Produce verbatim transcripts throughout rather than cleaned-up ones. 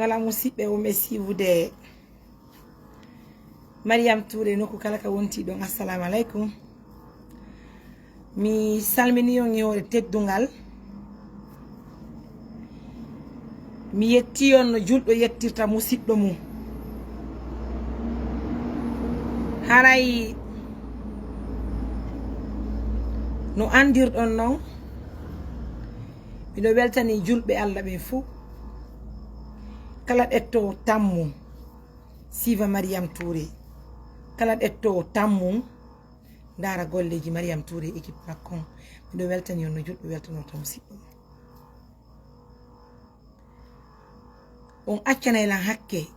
Kala musiɓɓe wonɓe siiwude Mariam Touré nokku kala ka wonti ɗon, assalamu alaikum. Mi salmini on e hoore teddungal. Mi yetti on no julɗo yettirta musiɗɗo mum. Haray no andirɗon non, miɗo weltani julɓe Allah ɓen fuu. Kala ɗettoowo tan mum, siiwa Mariam Touré. Kala ɗettoowo tan mum, ndaara golleeji Mariam Touré e équipe makko on. Miɗo weltani on no julɗo weltanorta musiɗɗo mum. On accanay lan hakke.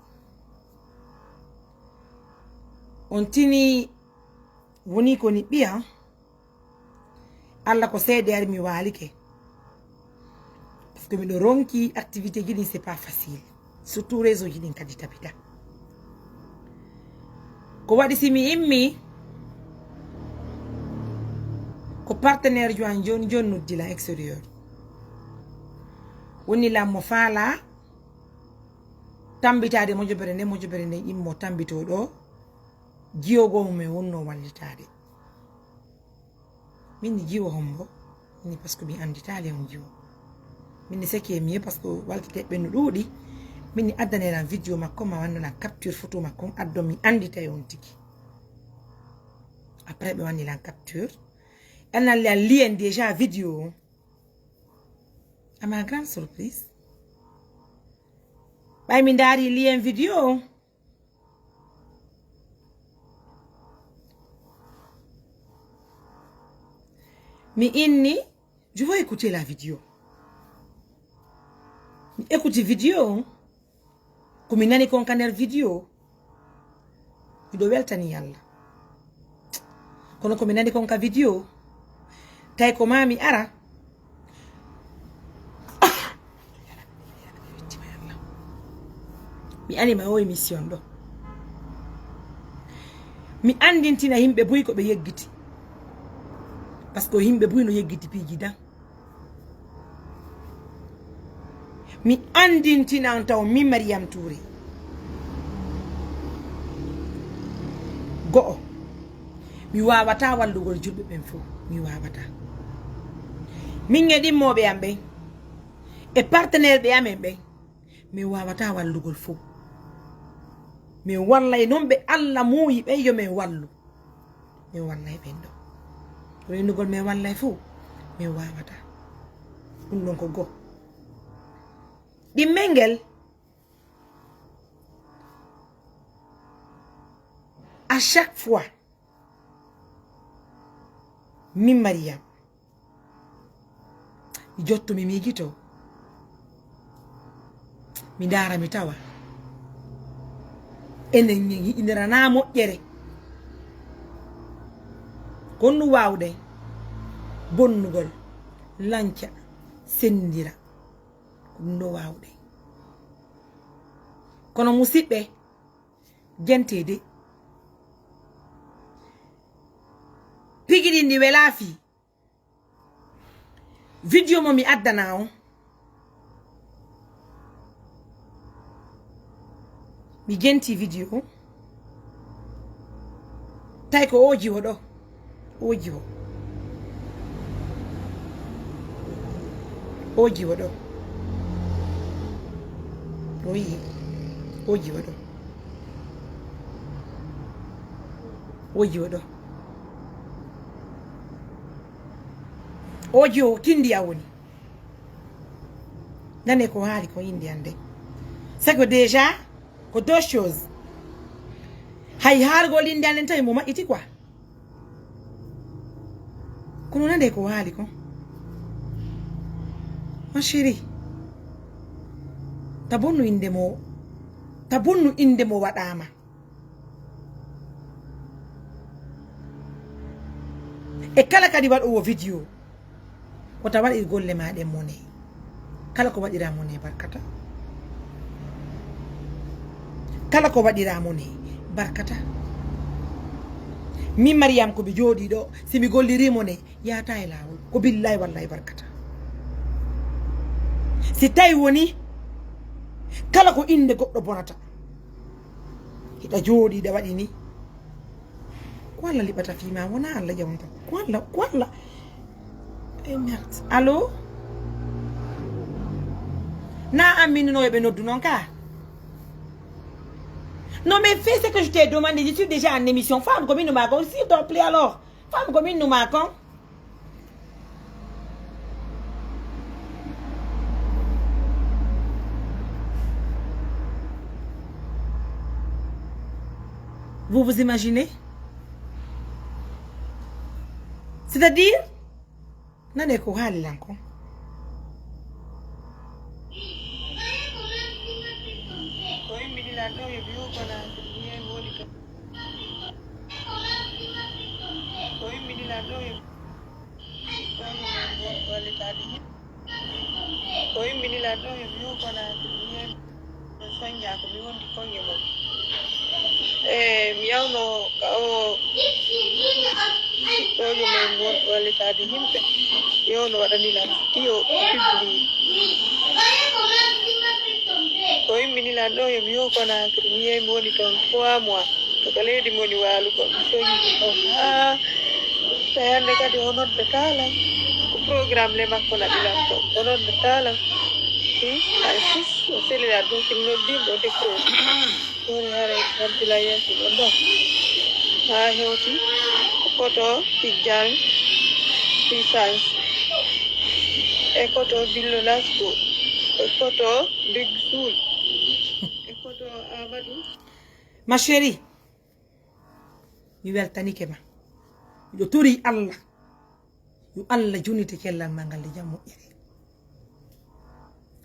On tini woni ko ni ɓiya. Alla ko seede ari mi waalike. Parce que miɗo ronki activité ji ɗin, c'est pas facile. Surtout réseau ji ɗin kadi tabita. Ko waɗi si mi immi, ko partenaire jo an joni joni noddi lan extérieur. Woni lan mo faala tambitaade mojobere nden, mojobere nden immo tambito ɗo. Jiwo goo mum en wonno wallitaade. Min ni jiwo hombo? Min ni parce que mi anditaali on jiwo. Min ni ce qui est mieux parce que waltiteɓe no ɗuuɗi. Min ni addane lan vidéo makko, ma wannu lan capture photo makko, addo mi anditay on tigi. Après ɓe wanni lan capture. Annan lan lien déjà vidéo. À ma grande surprise. Ɓay mi ndaari lien vidéo. Mi inni, je vais écouter la vidéo. Mi écouti vidéo on. Ko mi nani kon ka nder vidéo. Miɗo weltani Yalla. Kono ko mi nani kon ka vidéo. Tawi ko maa mi ara. Mi anima o émission ɗo. Mi andintina yimɓe buy ko ɓe yeggiti. Parce que yimɓe buy no yeggiti piiji dan. Mi andintina on taw min Mariam Touré. Go'o. Mi waawataa wallugol julɓe ɓen fow. Mi waawataa. Min e ɗimmooɓe am ɓen, e partenaire ɓe amen ɓen, mi waawataa wallugol fow. Mi wallay non ɓe Alla muuyi ɓen yo min wallu. Mi wallay ɓen ɗo. Rennugol mi wallay fow, mi waawataa. Ɗum ɗon ko goo. Ɗimmel ngel, à chaque fois, min Mariam, mi jotto mi miijito. Mi ndaara mi tawa. Enen en yiɗindiranaa moƴƴere. Ko honɗum waawuɗen bonnugol, lanca, senndira. Ko ɗum ɗoo waawuɗen. Kono musiɓɓe, jentee de. Pigi ɗin ɗi welaa fii. Video mo mi addana on. Mi jenti video on. Tawi ko o jiwo ɗo. O jiwo. O jiwo ɗo. O yi. O jiwo ɗo. O jiwo ɗo. O jiwo kindi a woni. Nane ko haali ko inde an nden. C'est que déjà, ko deux choses. Hay haalgol inde an nden tawi mo maƴƴiti quoi. Kono nane ko haali kon. Ma chérie. Ta bonnu inde mo, ta bonnu inde mo waɗaama. E kala kadi waɗoowo video, wota waɗir golle maa ɗen mone. Kala ko waɗiraa mone barkata. Kala ko waɗiraa mone barkata. Min Mariam ko mi jooɗii ɗo, si mi gollirii mone, yaata e laawol. Ko billahi wallahi barkata. Si tawi woni Kala ko innde goɗɗo bonata. Hiɗa jooɗii, hiɗa waɗi ni. Ko Alla liɓata fii ma, wonaa Alla ƴawanta. Ko Alla, ko Alla. Eh, merde. Allô? Na an minnuno ɓe noddu non ka? Non, mais fais ce que je t'ai demandé. Je suis déjà en émission. Femme comme nous, ma, s'il te plaît, alors. Femme comme nous, ma, Vous vous imaginez? C'est-à-dire, nane ko haali lan kon. Ko immini lan ɗo yo biyu ko na Ko immini lan ɗo yo Ko immini lan ɗo yo biyu ko na Soñña ko mi wondi kon e mon. E mi yawno ka o siɗɗoojo men won wallitaade yimɓe. Yo no waɗani lan tiyo public. Ko immini lan ɗo yo mi yow Conakry, mi yehi mi woni ton trois mois. Ko ka leydi mi woni waalugo, mi soñi on haa tawi hannde kadi o noddataa lan. Ko programme le makko naɓi lan ton, o noddataa lan. Hmm? Hay fus, o seli lan ɗum, si mi noddii mo, o décroché. Woni haray Abdoulaye Yacine o ɗon. Haa hewti ko koto Tijjaan Puissance, e koto Billo Lasko, e koto Big Soul, e koto Amadou. Ma chérie, mi weltanike ma. Miɗo torii Allah. Yo Allah junnite cellal maa ngal nde jam moƴƴere.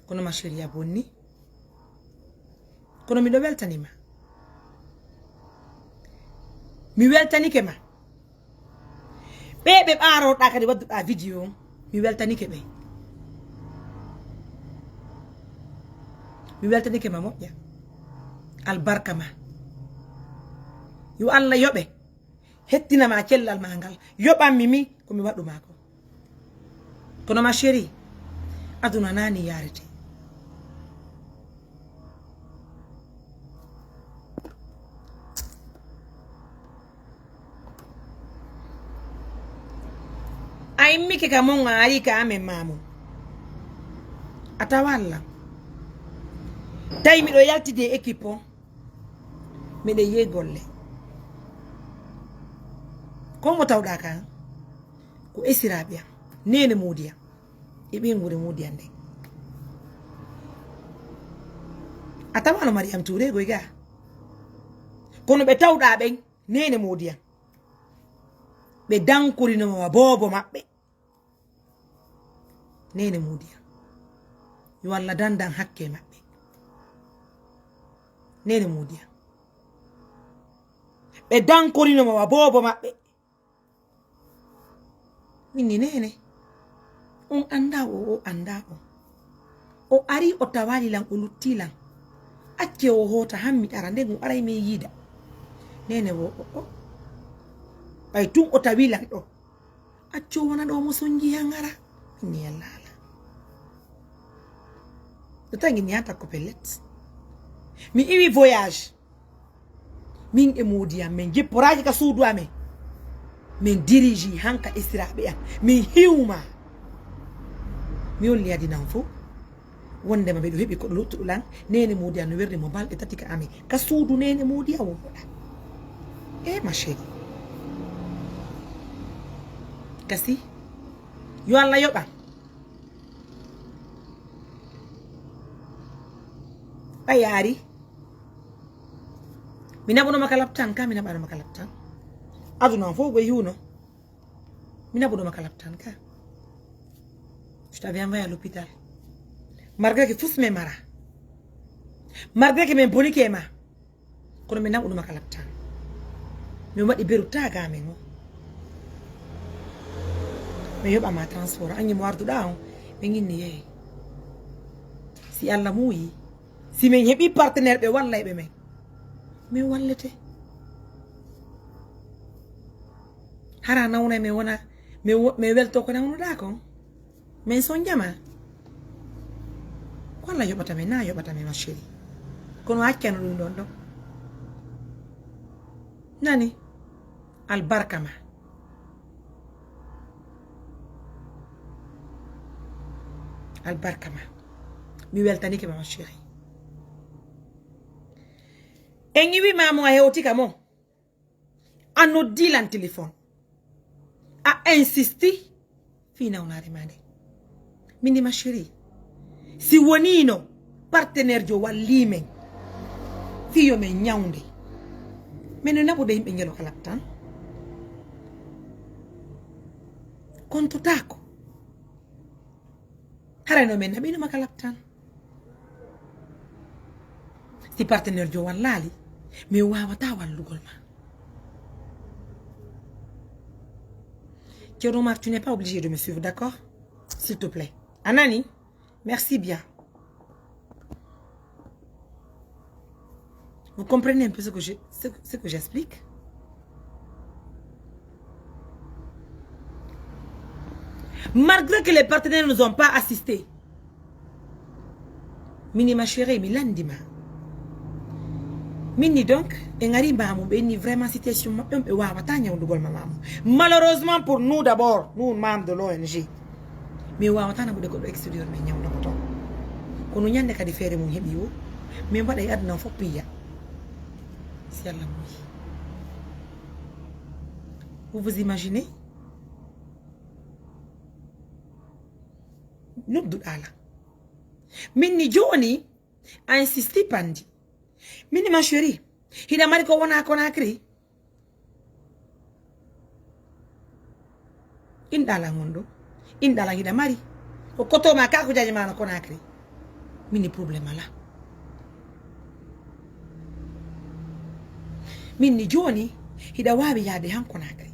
Kono ma chérie a bonni. Kono miɗo weltani ma. Mi weltanike ma. Ɓe ɓe ɓaaroɗaa kadi wadduɗaa vidéo on. Mi weltanike ɓe. Mi weltanike ma moƴƴa. Albarka ma. Yo Allah yoɓe. Hettina ma cellal ma ngal. Yoɓan mi mi ko mi waɗu ma ko. Kono ma chérie, aduna nani yarete. A immike ka mon, a ari ka amen ma mon. A tawalla. Tawi miɗo yaltide e équipe on. Miɗo yi'e golle. Ko mo tawɗaa kan? Ko esiraaɓe am. Neene Moodi am. E ɓen wure Moodi am nden. A tawano Mariam Touré goy ga. Kono ɓe tawɗaa ɓen, neene Moodi am. Ɓe dankorino ma boobo maɓɓe. Neene Moodi am. Yo Allah dandan hakke maɓɓe. Neene Moodi am. Ɓe dankorino ma wa boobo maɓɓe. Min ni neene. On anndaa o, o anndaa on. O ari o tawaali lan, o lutti lan. Acce o hoota han mi ɗara, nden o aray min yiida. Neene wo o, o. Ɓay tun o tawi lan ɗo. Acce o wona ɗo mo sonji han ara. Min ni yalla ala. Ɗo tangi ni hata ko pellet. Mi iwi voyage. Min e Moodi am, min jipporaaki ka suudu amen. Min diriji han ka esiraaɓe am. Min hiwma. Mi holli adinan fow. Wondema miɗo heɓi koɗo luttuɗo lan. Neene Moodi am no werni mo balɗe tati ka amen. Ka suudu neene Moodi am wonnoɗa. Eh, ma chérie. Kasi. Yo Allah yoɓan. A yaari. Mi naɓuno ma ka laptan ka, mi naɓano ma ka laptan. Aduna on fof ko hiwno. Mi naɓuno ma ka laptan ka. Je t'avais envoyé à l'hôpital. Malgré que fus me mara. Malgré que min bonike ma. Kono mi naɓuno ma ka laptan. Mi waɗi beru taga men o. Mi yoɓa ma transport. Anni mo arduɗa on. Min inni yehi. Si Allah muuyi. Si min heɓi partenaire ɓe wallay ɓe men. Min wallete. Hara nawnay min wona, min wo-, min welto ko nawnuɗa kon. Min sonjama. Ko Walla yoɓata mi, na yoɓata mi, ma chérie. Kono accano ɗum ɗon ɗon. Nani? Albarka ma. Albarka ma. Mi weltanike ma, ma chérie. En iwi ma mo a hewtika mo. A noddi lan téléphone. A insisti. Fii nawnaare maa nde. Min ni ma chérie. Si woniino partenaire jo wallii men. Fii yo men ñawnde. Men no naɓude yimɓe ngelo kala tan. Kontotaako. Haray no men naɓino ma kala tan. Si partenaire jo wallaali, mi waawataa wallugol ma. Thierno Omar, tu n'es pas obligé de me suivre, d'accord? S'il te plaît. A nani? Merci bien. Vous comprenez un peu ce que je, ce, ce que j'explique? Malgré que les partenaires ne nous ont pas assistés, min ni ma chérie, mi landi ma. Min ni donc, en ari maamu, ɓe inni vraiment situation maɓɓe on, ɓe waawataa ñawndugol ma maamu. Malheureusement pour nous d'abord, nous membres de l'O N G, mi waawataa naɓude goɗɗo extérieur men ñawnda ko ton. Kono ñande kadi feere mum heɓi wo, min waɗa e aduna on fof piya. Si Allah muyi. Vous vous imaginez? Nodduɗaa lan. Min ni jooni, a insisti pandi. Min ni ma chérie, hiɗa mari ko wona Conakry? Inɗaa lan on ɗo. Inɗaa lan hiɗa mari. Ko koto ma ka ko jaaji ma no Conakry. Min ni problème ala. Min ni jooni, hiɗa waawi yaade han Conakry.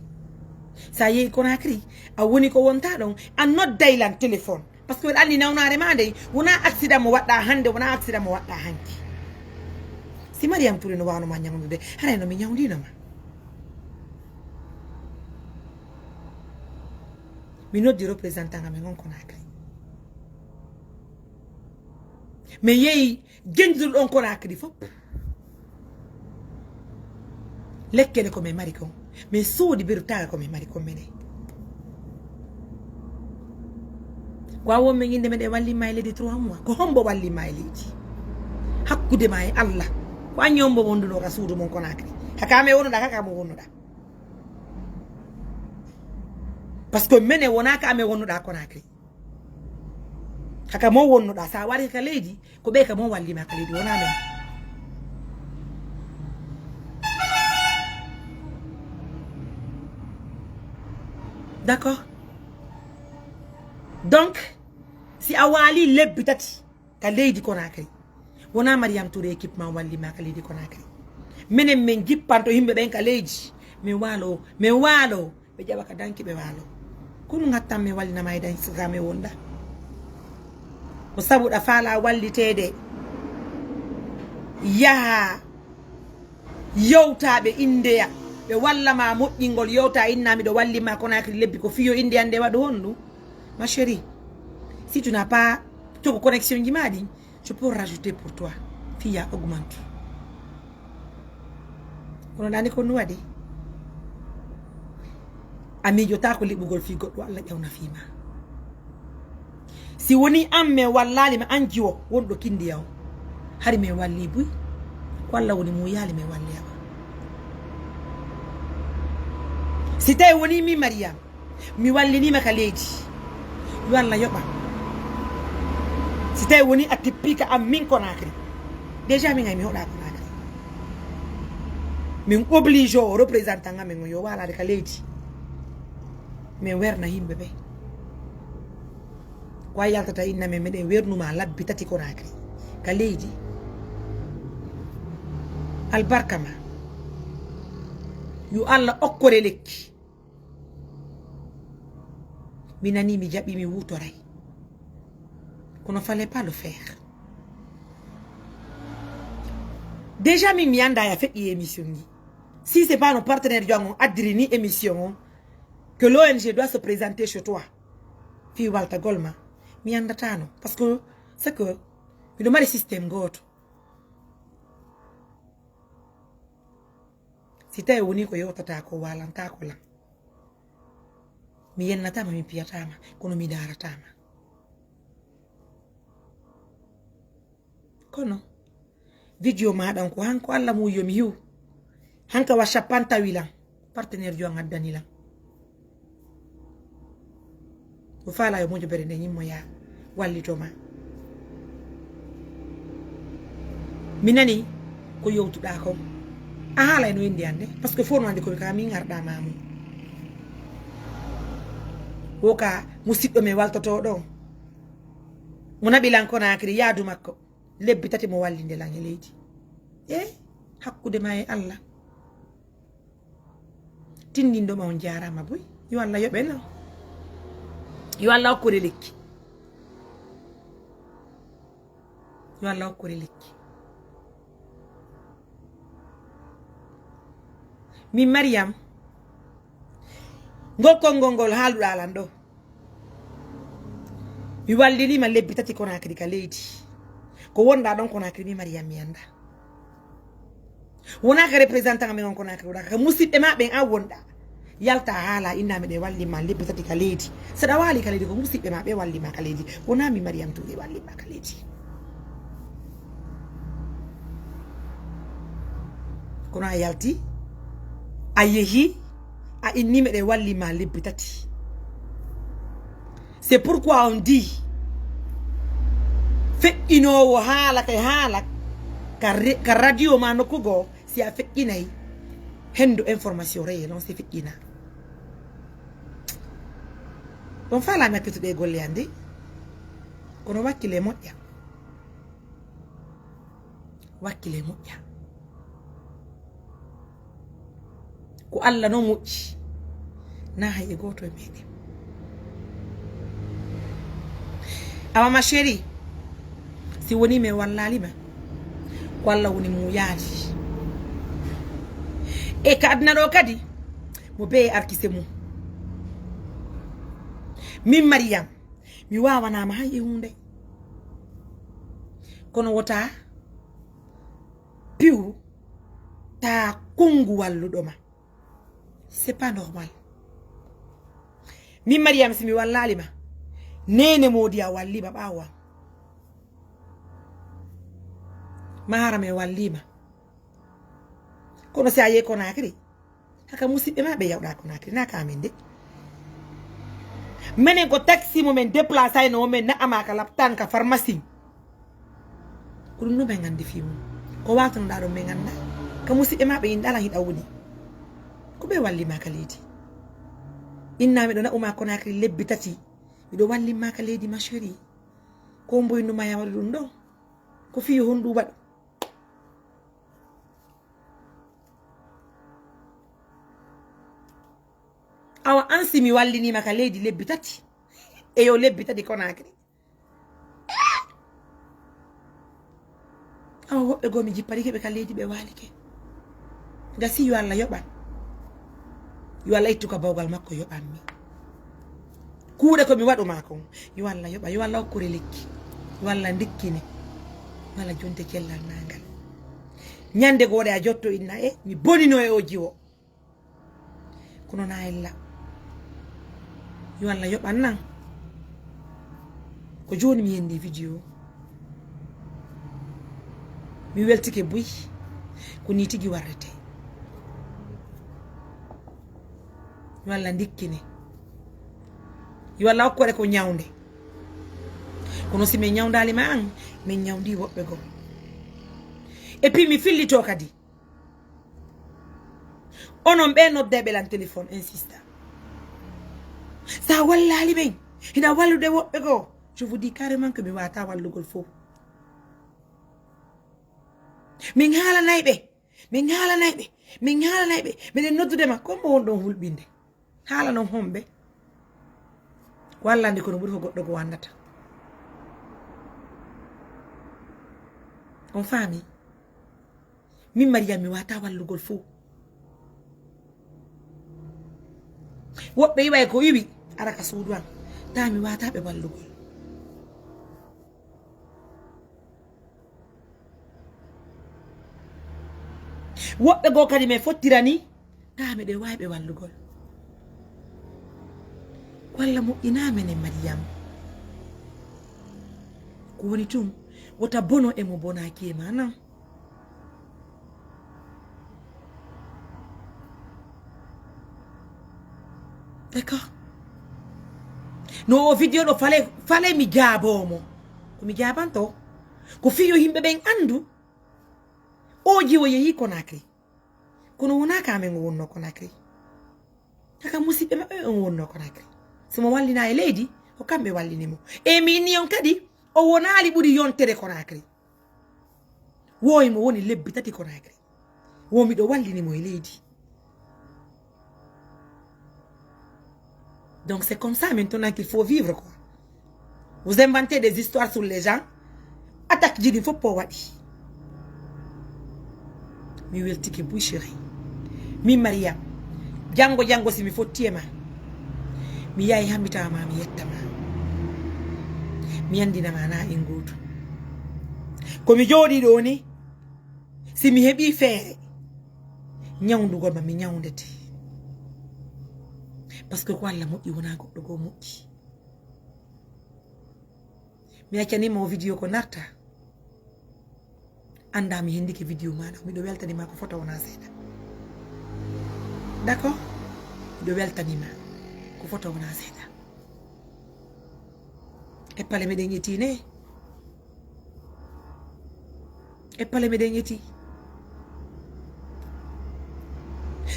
Sa yehi Conakry, a woni ko wonta ɗon, a nodday lan téléphone. Parce que mbeɗa anndi nawnaare maa ndey, wonaa accident mo waɗɗaa hannde, wonaa accident mo waɗɗaa hanki. Si Mariam Touré no waawno ma ñawndude, haray no mi ñawndiino ma. Mi noddi représentant amen on Conakry. Mi yehi Genduɗo ɗon Conakry fof. Lekkele ko mi mari kon. Mi soodi beru taga ko mi mari kon mene. Ko a won men innde meɗen walli ma e leydi trois mois. Ko hombo walli ma e leydi? Hakkude ma e Allah. Ko an hombo wonduno ka suudu mon Conakry? Haka me wonuɗa, haka mo wonuɗa. Parce que mene wona ka me wonuɗa Conakry. Haka mo wonnuɗa, sa wari ka leydi, ko ɓe ka mo walli ma ka leydi, wona men. D'accord? Donc, si a waali lebbi tati ka leydi Conakry, wona Mariam Touré équipe ma walli ma ka leydi Conakry. Menen men jippanto yimɓe ɓen ka leydi, min waalo, min waalo. Ɓe ƴaɓa ka danki ɓe waalo. Ko ɗum hattan mi wallina ma e danki so ka mi wonda. Ko sabu ɗa faala walliteede. Yaha yewta ɓe Indeya. Ɓe walla ma moƴƴingol yewta inna miɗo walli ma Conakry lebbi ko fiyo Indeya nde waɗu honɗum. Ma chérie, si tu n'as pas cogo connexion ji ma ɗin, je peux rajouter pour toi. Fii ya augmente. Kono nani ko no waɗi? A miijotaako liɓugol fii goɗɗo, Allah ƴawna fii ma. Si woni an mi wallaali ma, an jiwo wonɗo kindiya on, hari mi walli buy, ko Allah woni muuyaali mi walli ma. Si tawi woni mi Mariyama, mi walliniima ka leydi, yo Allah yoɓa. Si tawi woni a tippii ka an min Conakry, déjà min ay mi hoɗa Conakry. Min obligé o représentant amen on yo waalaade ka leydi. Min werna yimɓe ɓe. Ko a yaltata inna men, meɗen wernuma labbi tati Conakry ka leydi. Albarka ma. Yo Allah okkore lekki. Mi nani, mi jaɓi, mi wutoray. Kono fallait pas le faire. Déjà, min mi annda ya feƴƴi émission ni. Si c'est pas nos partenaires jo an on addiri ni émission on, que l'O N G doit se présenter chez toi. Fii waltagol ma. Mi andatano. Parce que c'est que Miɗo mari système gooto. Si tawi wonii ko yewtataa ko, waalantaako lan. Mi yennataama, mi piyataama, kono mi ndaarataama. Kono, video maa ɗan ko han ko Alla muuyi yo mi hiw. Han ka wa cappantawi lan, partenaire jo an addani lan. O faalaa yo moƴobere nden yimmoyaa wallito ma. Mi nani ko yewtuɗaa kon. A haalay no indi an de, parce que fof no andi ko ka min arɗaa ma mun. Wo ka musiɗɗo men waltotoo ɗon. Mo naɓi lan Konaakiri yaadu makko. Lebbi tati mo wallinde lan e leydi. E hakkunde ma e Alla. Tinndinɗo ma on jaaraama buy. Yo Alla yoɓe non. Yo Alla okkore lekki. Yo Alla okkore lekki. Min Mariyam, ngol konngol ngol haaluɗaa lan ɗoo. Mi walliniima lebbi tati Konaakiri ka leydi. Ko wonɗaa ɗon Konaakiri, min Mariyam mi anndaa. Wonaa ka représentant men on Konaakiri wonaa ka, ka musiɓɓe maa ɓen an wonɗaa. Yaltaa haalaa innaa miɗen wallin ma lebbi tati ka leydi. Saɗa waali ka leydi ko musiɓɓe maa ɓe wallin ma ka leydi. Wonaa min Mariyam Tuure wallin ma ka leydi. Kono a yalti, a yehi, a inni miɗen wallin ma lebbi tati. C'est pourquoi on dit, feƴƴinoowo haala kay haala ka re-, ka radio ma nokku goo, si a feƴƴinay, hendo information reye non si feƴƴina. On faalaa mi accitude e golle an de, kono wakkile moƴƴa. Wakkile moƴƴa. Ko Alla non moƴƴi, naa hay e gooto e meɗen. Awa ma chérie, si woni mi wallaali ma, ko Alla woni mo yaadi. E ka aduna ɗo kadi, mo bee arkise mum. Min Mariyam, mi waawanaama hay e huunde. Kono wota piw taa konngu walluɗo ma. C'est pas normal. Min Mariyam, si mi wallaali ma, neene Moodi a walli ma ɓaawo an. Maharam en walli ma. Kono si a yehi Konaakiri, haka musiɓɓe maa ɓe yawɗa Konaakiri, naa ka amen de. Menen ko taxi mo men déplacé no men na'a ma ka laptan ka pharmacie. Ko ɗum ɗo men anndi fii mum. Ko waawtunoɗaa ɗon men anndaa. Ka musiɓɓe maa ɓe inɗa alan hiɗa woni. Ko ɓe walli ma ka leydi. Inna miɗo na'a ma Konaakiri lebbi tati. Miɗo walli ma ka leydi ma chérie. Ko mboy no ma ya waɗu ɗum ɗo. Ko fii honɗum waɗu. Awa an si mi walliniima ka leydi lebbi tati, e yo lebbi tati Konaakiri. Awa woɓɓe goo mi jipparike ɓe ka leydi ɓe waalike. Gasi yo Alla yoɓan. Yo Alla ittu ka bawgal makko yoɓan mi. Kuuɗe ko mi waɗu maa kon, yo Alla yoɓa, yo Alla okkure lekki, yo Alla ndikkine, yo Alla jonte cellal maa ngal. Ñande goo ɗe a jotto inna e, mi bonino e o jiwo. Kono na ella. Yo Alla yoɓan nan. Ko jooni mi yendi video. Mi weltike buy. Ko nii tigi warrete. Yo Alla ndikkine. Yo Alla okkore ko ñawnde. Kono si min ñawndaali ma an, min ñawndi woɓɓe goo. Et puis mi fillito kadi. Onon ɓe noddayɓe lan téléphone, insista. Sa wallaali ɓen, hina wallude woɓɓe goo. Je vous dis carrément que mi waata wallugol fow. Min haalanay ɓe. Min haalanay ɓe, min haalanay ɓe, miɗen noddude ma, ko mo won ɗon hulɓinde? Haala non homɓe? Ko Alla anndi kono ɓuri ko goɗɗo goo anndata. On faami? Min Mariyam mi waata wallugol fow. Woɓɓe iway ko iwi, ara ka suudu an. Taa mi waata ɓe wallugol. Woɓɓe goo kadi men fottirani, taa meɗen waawi ɓe wallugol. Ko Alla moƴƴinaa menen, Mariyam. Ko woni tun, wota bono e mo bonaaki e maa, non. D'accord? No o video ɗo fale, fale mi jaaboo mo. Ko mi jaabanto, ko fii yo yimɓe ɓen anndu, oo jiwo yehi Conakry. Kono wonaa ka men o wonnoo Conakry. Haka musiɓɓe maɓɓe ɓen o wonnoo Conakry. Si mo wallinaa e leydi, ko kamɓe wallini mo. E mi inni on kadi, o wonaali ɓuri yontere Conakry. Wo e mo woni lebbi tati Conakry. Wo miɗo wallini mo e leydi. Donc c'est comme ça maintenant qu'il faut vivre, quoi. Vous inventez des histoires sur les gens. Attaque ji ɗin fof o waɗi. Mi weltike buy, chéri. Min Mariyam, janngo janngo si mi fotti e ma, mi yahay haa mi tawa ma, mi yetta ma. Mi anndina ma na en gootu. Ko mi jooɗii ɗoo ni, si mi heɓii feere ñawndugol ma, mi ñawndete. Parce que ko Alla moƴƴi, wonaa goɗɗo goo moƴƴi. Mi accanii ma o video ko narta. Anndaa mi hendike video maa ɗoo. Miɗo weltanii ma ko foto wonaa seeɗa. D'accord? Miɗo weltanii ma ko foto wonaa seeɗa. E pale meɗen eti ne? E pale meɗen eti.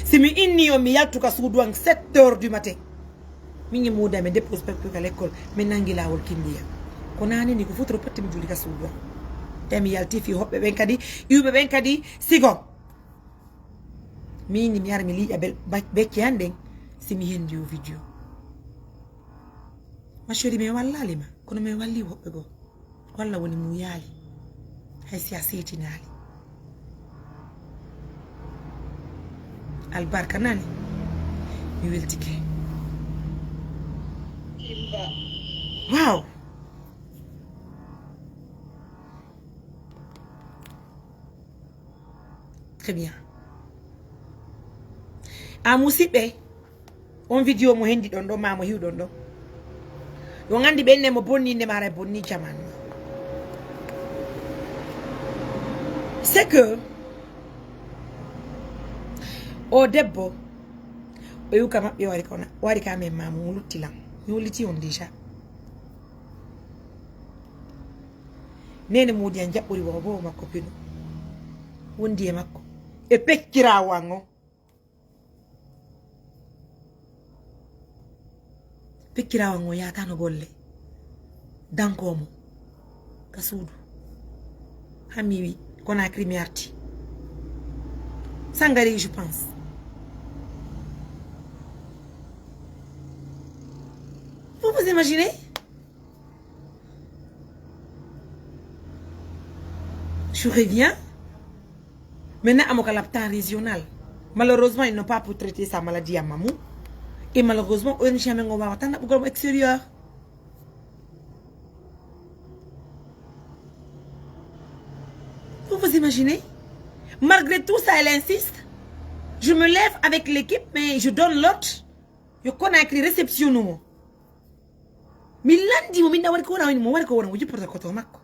Si mi inni on mi yaltu ka suudu an sept heures du matin, min e muuda men dépose peppu ka l'école, min nangi laawol kindiya. Ko naane ni ko futuro patti mi juli ka suudu an. Tawi mi yalti fii hoɓɓe ɓen kadi, iwɓe ɓen kadi, sigo. Min ni mi ara mi liiƴa bel-, ba-, becce an ɗen, si mi hendi o video. Ma chérie, mi wallaali ma, kono mi walli woɓɓe goo. Walla woni muuyaali, hay si a seetinaali. Albarka nani, mi weltike. Wow. Très bien. A musiɓɓe, on video mo hendi ɗon ɗon, ma mo hiw ɗon ɗon. Yo on anndi ɓen ne mo bonni innde maara e bonni jaman. C'est que o debbo, o iwka maɓɓe wari ka, wari ka men maamu, mo lutti lan. Mi holliti on déjà. Neene moodi an jaɓɓori boobo makko pino. Wondi e makko. E pekkiraawo an on. Pekkiraawo an on yaataano golle. Dankoo mo. Ka suudu. Haa mi wi, Conakry mi arti. Sangare, je pense. Vous vous imaginez? Je reviens. Maintenant, amo ka l'hôpital régional. Malheureusement, ils n'ont pas pour traiter sa maladie à Mamou. Et malheureusement, O N G amen o wawata naɓugol mo extérieur. Vous vous imaginez? Malgré tout ça, elle insiste. Je me lève avec l'équipe, mais je donne l'ordre. Yo Conakry réception mo. Mi landi mo, min na wari ko wona, mo wari ko wona, mo jipporta koto makko.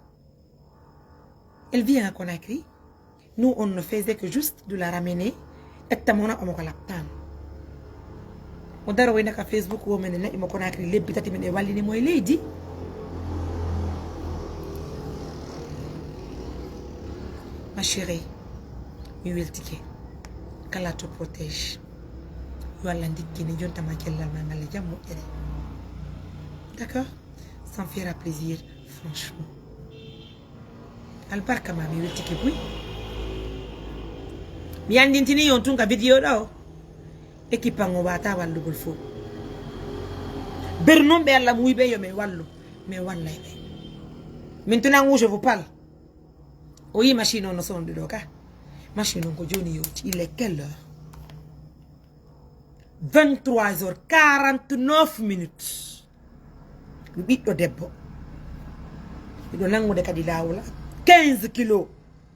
Elle vient à Conakry. Nous, on ne faisait que juste de la ramener. Etta mo na omo ko laptan. Mo daro wayna ka Facebook wo men na'i mo Conakry lebbi tati men e wallini mo e leydi. Ma chérie, mi weltike. Kala to protège. Yo Allah ndikkine jonta ma cellal ma ngal e jam moƴƴere. D'accord? Ça me fera plaisir, franchement. Albarka ma, mi weltike buy. Mi anndintini on tun ka video ɗo. Équipe an o wata wallugol fow. Ber non ɓe Allah muuyi ɓe yo men wallu. Men wallay ɓe. Maintenant où je vous parle. O yi machine on no sonde ɗo ka. Machine on ko joni yowti. Il est quelle heure? Vingt-trois heures quarante-neuf minutes. Mi ɓiɗɗo debbo. Miɗo nangude kadi laawol quinze kilos.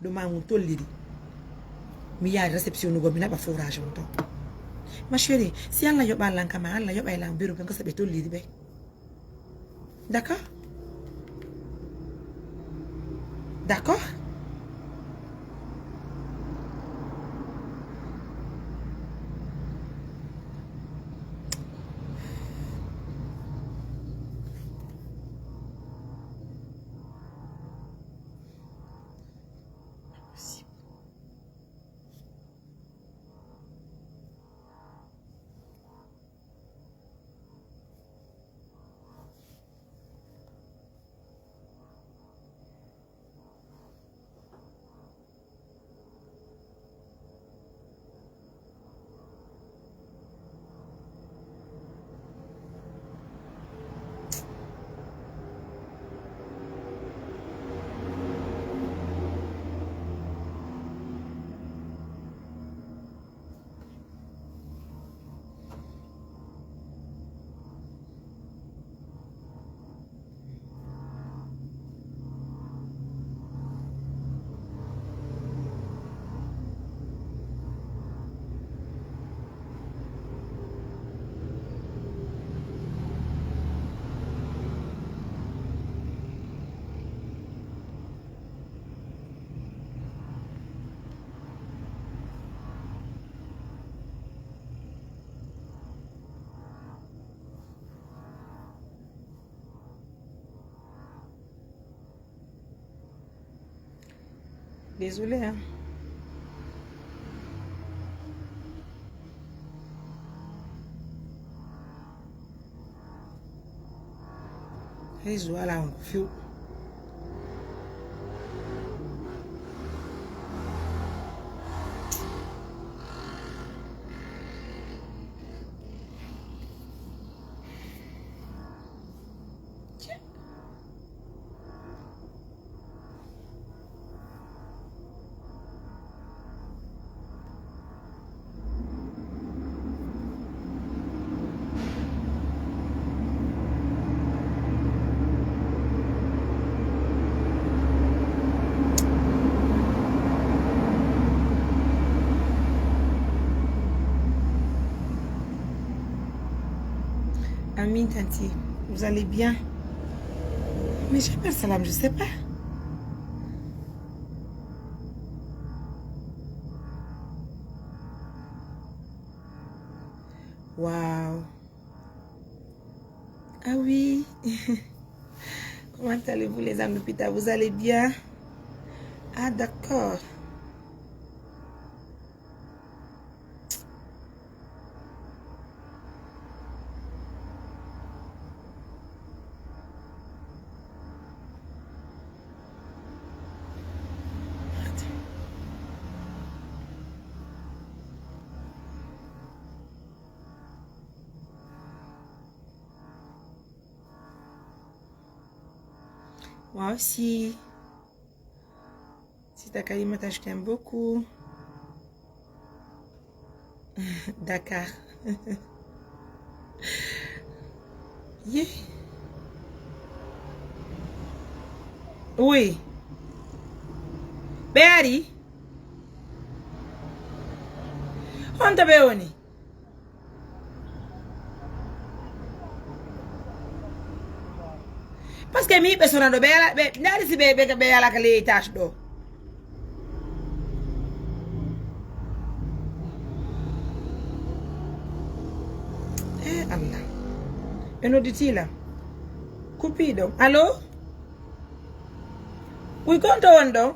Ɗo ma mum tolliri. Mi yaha réception nugo, mi naɓa forage on ton. Ma chérie, si Allah yoɓa lan kama, Allah yoɓay lan bureau ɓe, ko saɓe tolliri ɓe. D'accord? D'accord? Désolé, hein. Réseau alaa on ko few. Amin, Tanti. Vous allez bien? Mais j'ai pas le salam, je sais pas. Wow. Ah oui. Comment allez-vous, les amis de Pita? Vous allez bien? Ah, d'accord. Moi aussi. Sista Kalimata, je t'aime beaucoup. Dakar. Yeah. Oui. Ɓe ari? Honto ɓe woni? Parce que mi yiɓe sona ɗo, ɓe yala, ɓe, ndaari si ɓe, ɓe, ɓe yala ka ley étage ɗo. Eh, Allah. Ɓe nodditi lan. Kupiiɗo. Allo? Wi, konto won ɗon?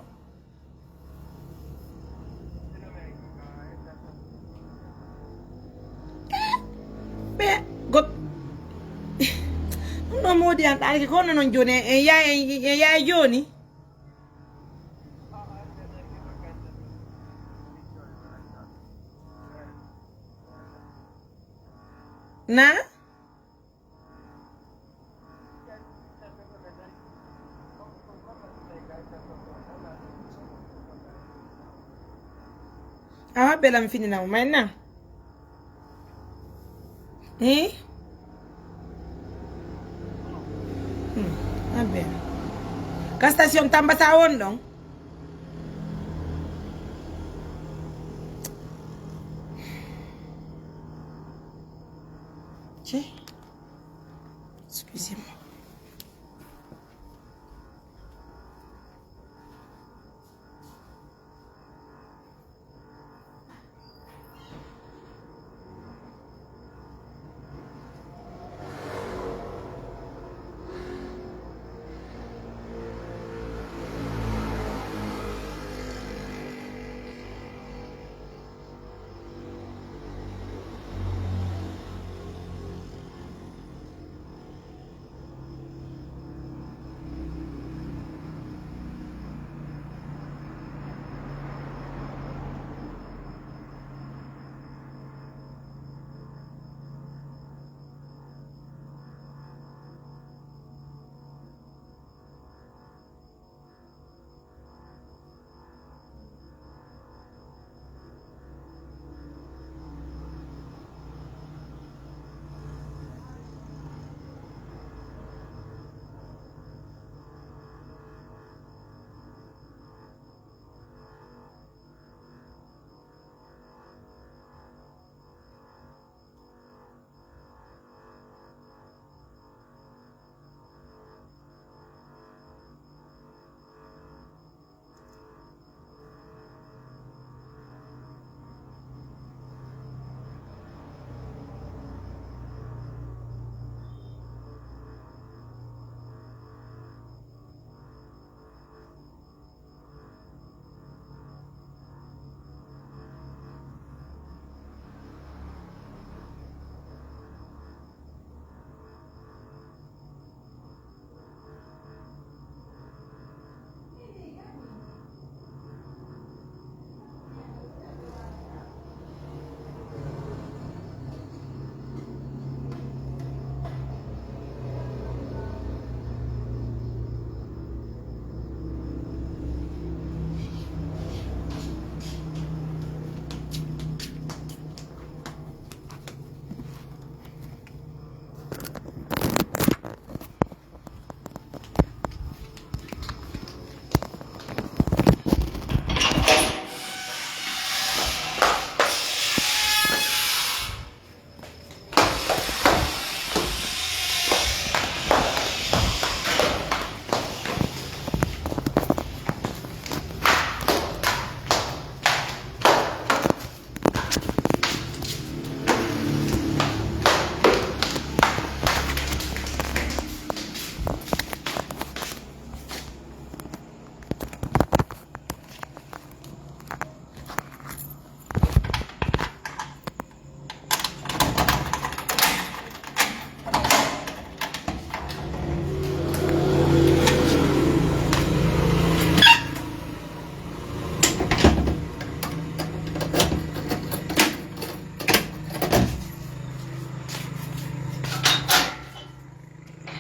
Ɓe go-, ɗum ɗo moodi an ɗaanike ko honno non jooni, en yaay, en, en yaay jooni. Na? Awa, bela mi finina mo, mayna? Eh? Hmm, abe. Ka station Tambasa won ɗon? Attendez. Excusez-moi.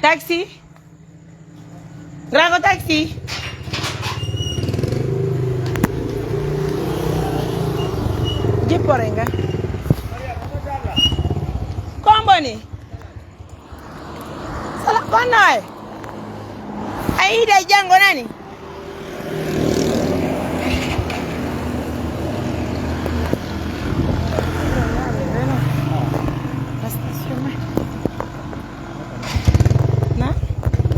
Taxi. Rago taxi. Jipporenga. Komboni. Sala, wannaay. A yiide janngo nani? Na?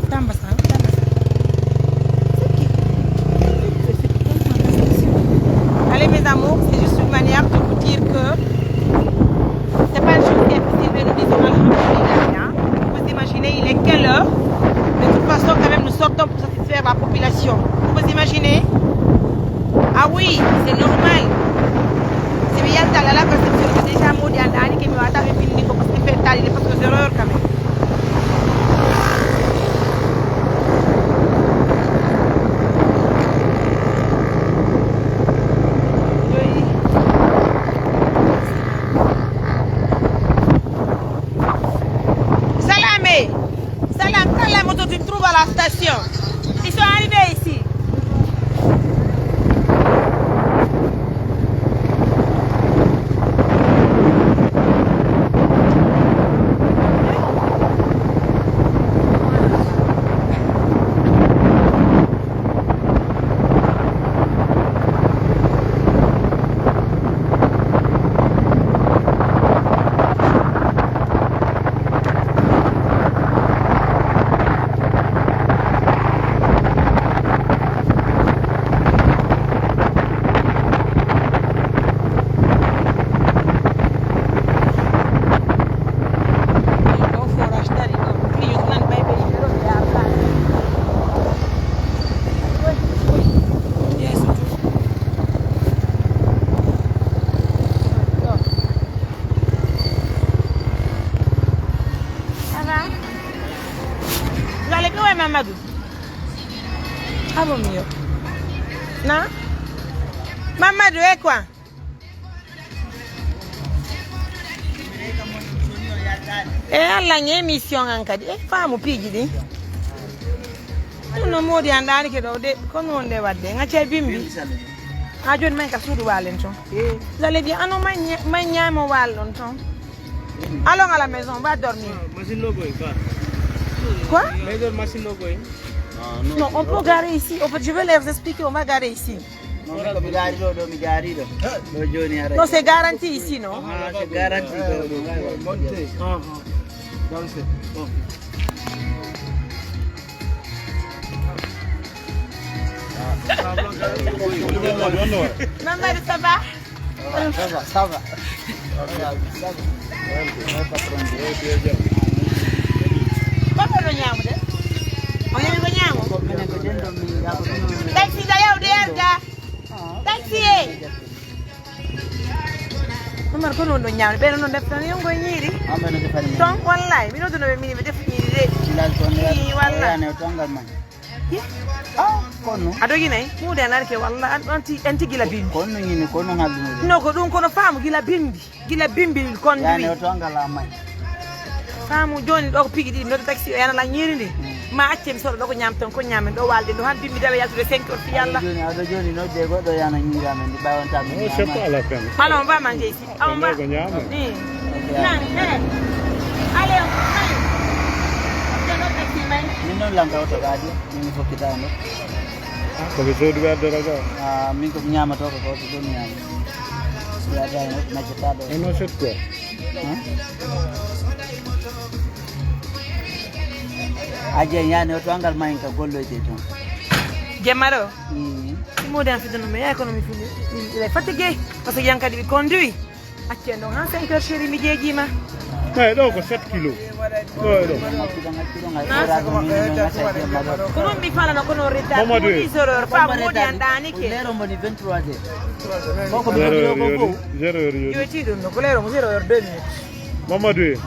Tamba sa, tamba sa. Allez, mes amours, c'est juste une manière de vous dire que c'est pas une chose qui est facile, mais nous disons alhamdulillah, hein. Vous imaginez, il est quelle heure? De toute façon, quand même, nous sortons pour satisfaire la population. Vous imaginez? Ah oui, c'est normal. Si mi yalta la, la perception, c'est déjà maudit, en a qui me va taper fini, parce que c'est fait tard, il est presque zéro heure quand même. Salame! Salam, quand la moto, tu te trouves à la station. Ils sont arrivés ici. Abo mio. Na? Mamadou, e quoi? E Alla, en émission an kadi. E faamu piiji ɗin. Ɗum no moodi an ɗaani ke ɗo de, ko non de wadde. Ngacce bimbi. Ha jooni man ka suudu walen ton. Vous allez bien? Ah non, man nya-, man nyamo walon ton. Allons à la maison, on va dormir. Machine no going, va. Quoi? Major machine no going. Non, on peut garer ici. En fait, je vais leur expliquer, on va garer ici. Non, mais comme gari do, do, mi gari do. Do jooni ara. Non, c'est garanti ici, non? Ah, c'est garanti do, do. Monte. Ah, ah. Dans le set. Bon. Mamadou, ça va? Ça va, ça va. Ça va. Ko ɗo ɗo ñaamude? O ñaami ko ñaamo? Taxi da yaw de yarda. Taxi e. Umar, ko non ɗo ñaamde? Ɓe non deftan yongo e ñiiri. Ton, wallahi. Mino duno ɓe mini ɓe defu ñiiri de. Ii, wallahi. Tongal man. Ah, kono. A doginay? Muude a narke, walla an, an ti-, an tigi la bimbi. Kono ñini, kono ngallude. No, ko ɗum kono faamu gila bimbi. Gila bimbi kon yani duwi. O to ngala may. Faamu jooni ɗo ko pigi ɗiɗi, nodda taxi o yana la ñiiri ndi. Mm. Ma acce mi soɗo ɗo ko ñaam ton, ko ñaamen ɗo walde ɗo han bimbi dawe yaltude cinq heures fi yalla. Ado jooni, ado jooni nodde goɗɗo yana ñiiri amen ndi ɓawanta mi. Oh, c'est pas la peine. Alors, on va manger ici. On va. Ko ñaama. Ni. Ok. Nan, eh. Allez, on va. Nodda taxi may. Min non lanka oto gaadi. Min mi fokkitaano. Ah, ko ɓe sooduɓe addora ga? Ah, min ko mi ñaamato ko ko ɗum ñaama. Mi adda no majjata ɗo. Ono set quoi? Hein? Aje yani o to angal mayin ka golloyde ton. Jemmaro. Mm. Si mode an fitano me ya kono mi fini. Il est fatigué parce que yankadi ɓe conduit. Accen ɗon han cinq heures, chéri, mi jeejiima. Eyi, ɗo ko sept kilos. Ɗo e ɗo. Ko ɗum mi falano kono retard. Mamadou, woni zéro heure, fa woni an ɗaanike. Lero moni vingt-trois heures. Koko mi zéro heure yoni, zéro heure yoni. Joyti ɗum no ko lero mo zéro heure deux minutes. Mamadou e.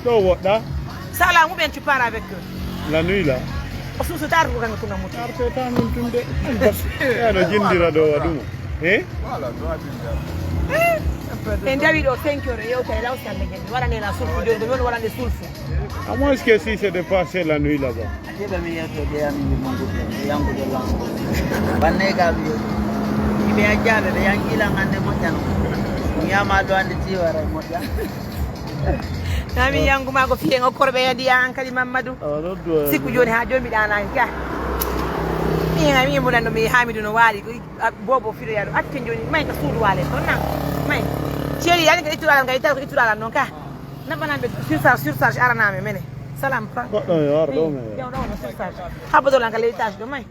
Ɗo woɗɗa. Sala mu ɓen tu pars avec eux. La nuit là. O suusu tar ko kan ko namuti. Arte tan non tunde. Ya no jindira ɗo waɗuma. Eh? En dawi ɗo cinq heures yewtere law sande gen. Mi waɗane la sulfu joni, mi waɗane sulfu. À moins que si c'est de passer la nuit là-bas. Atiɓe mi yewto de ami mi mongude, yangude lango. Banne ga mi yewto. Ibe ajjaɓe ɓe yangi lan hande moƴƴano. Mi yama ɗo ande tiwara moƴƴa. Nami yangu ma ko fiyen o korɓe yadi an kadi Mamadou. Sikku joni ha joni mi ɗanani ka. Mi hen mi mo ɗan ɗo mi Hamidou no wali ko. Ah, bobo fiɗo yaɗo. Acce joni, may ka suudu wale ton na. May. Chéri, yani ka ittuɗo alam, ka ittuɗo alam non ka. Naɓanan ɓe surcharge, surcharge aranami mene. Salam pa. Goɗɗo mi wara ɗo mi. Yaw ɗo no surcharge. Habbo dolan ka l'étage ɗo may.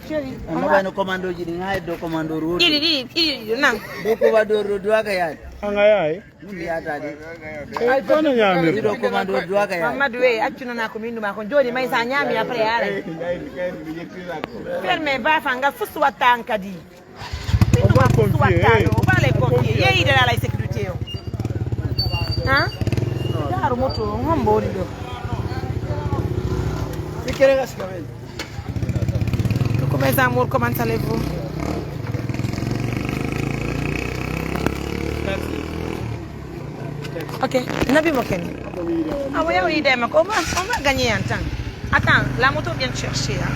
Chéri, on va. Naɓano commando ji ɗin, ha heddo commando road. Ɗiɗi, ɗiɗi, ɗiɗi, ɗiɗi, nan. Ɗo commando road wa ka yaade. An a yaay? Min mi yaata de. Ay, kono ñaamir. Ɗiɗo commando duwa ka yaade. Mamadou, eh, accu nana ko min numa kon. Joni may sa ñaami après a aray. Ferme ba fa nga fusu watta an kadi. Min numa fusu watta yo. Ba les pompiers. Yeyi de la sécurité yo. Hein? Daru moto hombo woni ɗo. Sikkere gaska men. Coucou mes amours, comment allez-vous? Ok, nabi mo keni. Ah ouais, oui, demain, on va, on va gagner un temps. Attends, la moto vient te chercher, hein.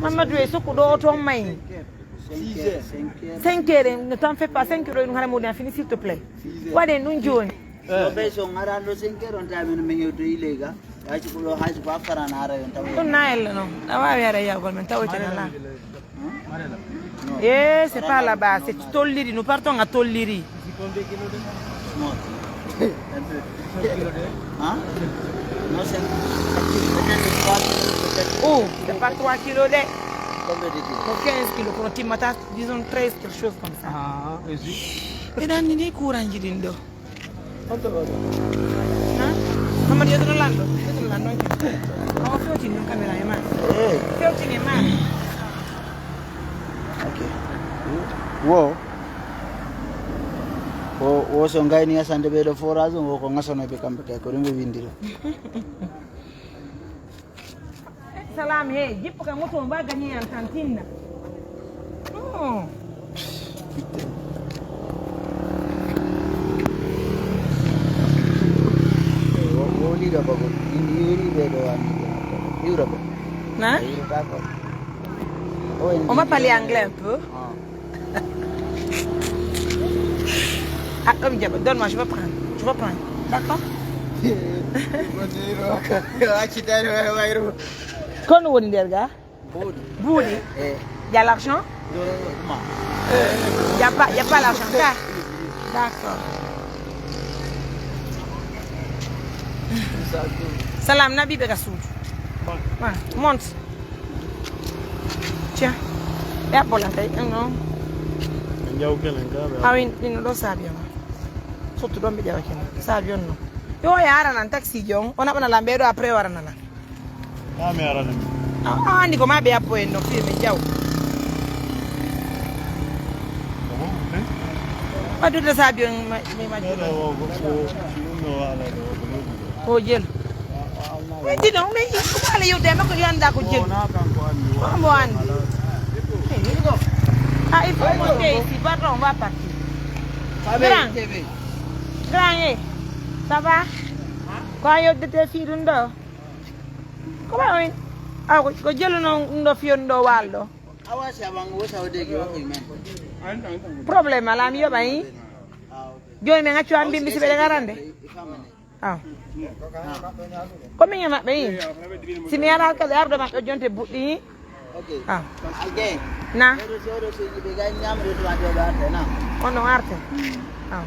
Mamadou, e sukku ɗo oto may. Cinq heures, ne t'en fais pas, cinq heures, ɗum hara muɗum a fini, s'il te plaît. Waɗen ɗum jooni. Yo ɓe so ŋarano cinq heures on tawi men men yewtoyi leyga. Hay si ko ɗo, hay si ko a farana hara yon tawa. Ɗum na ella non. A waawi hara yawgol men tawoyten ala. Eh, c'est pas là-bas, c'est Tolliri. Nous partons à Tolliri. Small. Hein? Non, c'est, c'est peut-être trois kilos, peut-être. Oh, c'est pas trois kilos de. Combien de kilos? Ko quinze kilos, kono timmata, disons treize, quelque chose comme ça. Ah, et puis? Eɗen anndi ni kuuranji ɗin ɗo. Honto ɗo? Ha? Mamadou, yeɗono lanɗo. Yeɗono lanɗo. Awa fewtin ɗum caméra e ma. Eh. Fewtin e ma. Ok. Wo. Wo, wo so ngayni yasande ɓee ɗoo forage on, wo ko ŋasano ɓe kamɓe kay, ko ɗum ɓe winndiri. Salam, he, jippo ka moto, mba gagné en tantinna. Oh. Wo, wo liga ba ko, in yuri ɓee ɗoo wani, yura ba. Na? Yura ba ko. Oh, en On va parler anglais un peu. Ah. Ah, comme diable, donne-moi, je vais prendre. Je vais prendre. D'accord? Kono woni nder ga? Buuɗi. Buuɗi? Eh. Il y a l'argent? Non, non, non, non. Il y a pas, il y a pas l'argent, là. D'accord. Salam, na ɓiɓɓe ka suudu. Wa, monte. Tiens. E a bola kay, eh, non. Ɓe njaw kelen ka, ɓe Awi, ɗino ɗo saabi on. Surtout ɗon ɓe ƴewa kelen. Saabi on non. Yo, ya arana taxi jon. On a ɓana lambe ɗo, après o arana la. Ah, mi arana mi. Ah, ah, andi ko ma ɓe appo en no fi mi jaw. Ko mo, eh? Waddude saabi on ma, mi ma Ɗo, ɗo, wo, wo, wo, ɗum no waala ɗo, ko ɗo, ɗo. Ko jel. Mais dis donc, mais il faut aller au débat que yanda ko jël. Wona kanko andi, Ko mo andi. Ah, il faut monter ici, pardon, on va partir. Grand, grand, eh, ça va? Ko a yoddete fii ɗum ɗo? Ko ɓay on, aw, ko, ko jelu non ɗum ɗo fiyonɗo ɗo waal ɗo. Awa si a ɓangu wo sawdeegi wo ko men. Problème alaa, mi yoɓay. Jooni men accu an mbimbi si ɓeɗe garande. Aw. Ko min e maɓɓe yi. Si mi ara kadi arɗo maɓɓe jonte buɗɗi yi. Ok. Aw. Alde. Na. Ɓeɗo sodo soji ɓe gay ñamre to ande ɓe arte na. On no arte. Aw.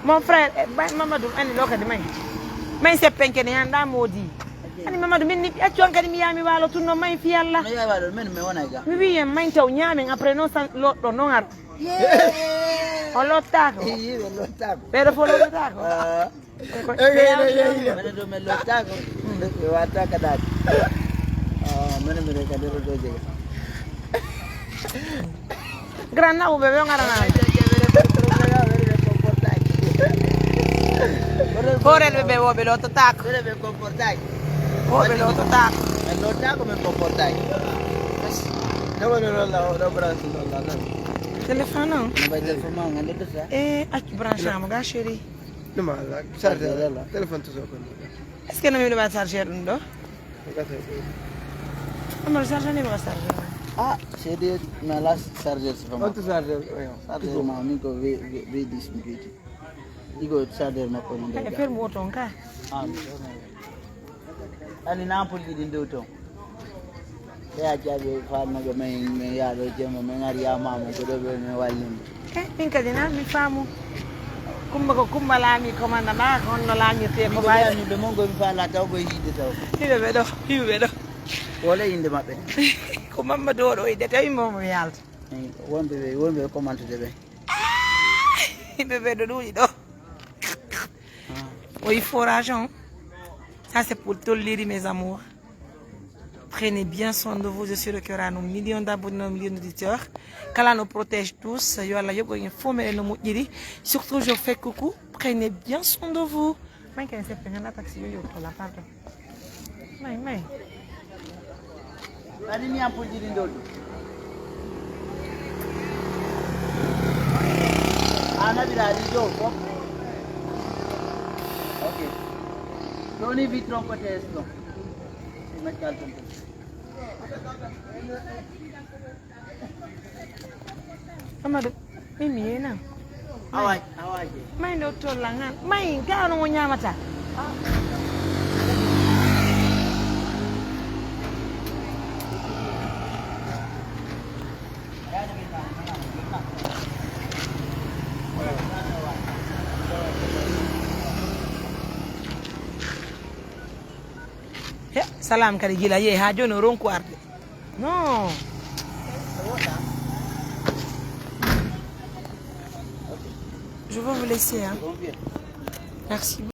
Mon frère, eh, ba, Mamadou, ani lo kadi may. May seppen kene yanda modi. Ani Mamadou, min ni accu an kadi mi yami walo tunno may fi Yalla. Mi yawa ɗo, men mi wona ga. Mi wiyen may taw ñamen après non san loɗɗo non ar. O lottaako. Ii, o lottaako. Ɓeɗo fo lottaako. Ah. Ɓe ko, ɓe yaw-, ɓe yaw-, ɓe ɗo men lottaako. Ɓe watta ka daɗi. Ah, men mi reka ɗo ɗo jega. Grand na ɓe ɓe ngarana. Hoorel ɓe ɓe wo ɓe lottotaako. Wo ɓe lottotaako. Men lottaako men comportaaki. Téléphone on. E accu branche amo ga chéri. Ɗum ala chargeur. Téléphone to so ko. Est-ce que no mi ɗum chargeur ɗum ɗo? Amaro chargeur ni ma chargeur. Ah, c'est des, mais la chargeur, c'est vraiment. On to chargeur, oui. Chargeur ma, min ko V, V, V dix mi ɓeyti. Igo chargeur makko ni. Kay, ferme woto on ka. Ah, mi ferme. Ani na ampoule ɗin dow ton. Ɓe a jaabi faalnaɓe men, men yaha ɗo jemma, men ari yamama ko ɗo ɓe men wallini. Eh, min kadi na mi faamu. Kumba ko Kumba Laami commandant ma, ko honno laamirte ko Min ko ɓaade. Ɓe mon ko mi faala taw ko yiide taw. Hiɓe ɓe ɗo, hiɓe ɓe ɗo. Wole innde maɓɓe? Ko Mamadou o ɗo innde tawi mo mo yalta. Eh, wonɓe ɓe, wonɓe ɓe commentude ɓe. Hiɓe ɓe ɗo ɗuuɗi ɗo. Ah. Oui, forage, hein. Ça, c'est pour Toliri, mes amours. Prenez bien soin de vous. Je suis le cœur à nos millions d'abonnés, nos millions d'auditeurs. Qu'Allah nous protège tous. Yo Allah yoɓu en fof meɗen no moƴƴiri. Surtout, je fais coucou. Prenez bien soin de vous. May kene seppe nganndaa taxi yo yewtu la, pardon. May, may. Ani mi ampoule ɗiɗi ndoddu. A naɓira ɗi dow fof. Ok. Ɗo ni vitron côté est ɗo. Mettal ton ton. Amadou, min mi yeena. Awa, awa je. May ɗo tolla ngal. May, gano mo ñamata. He, Salam kadi gila yehi haa jooni o ronku arde. Non. Je vais vous laisser, hein. Merci.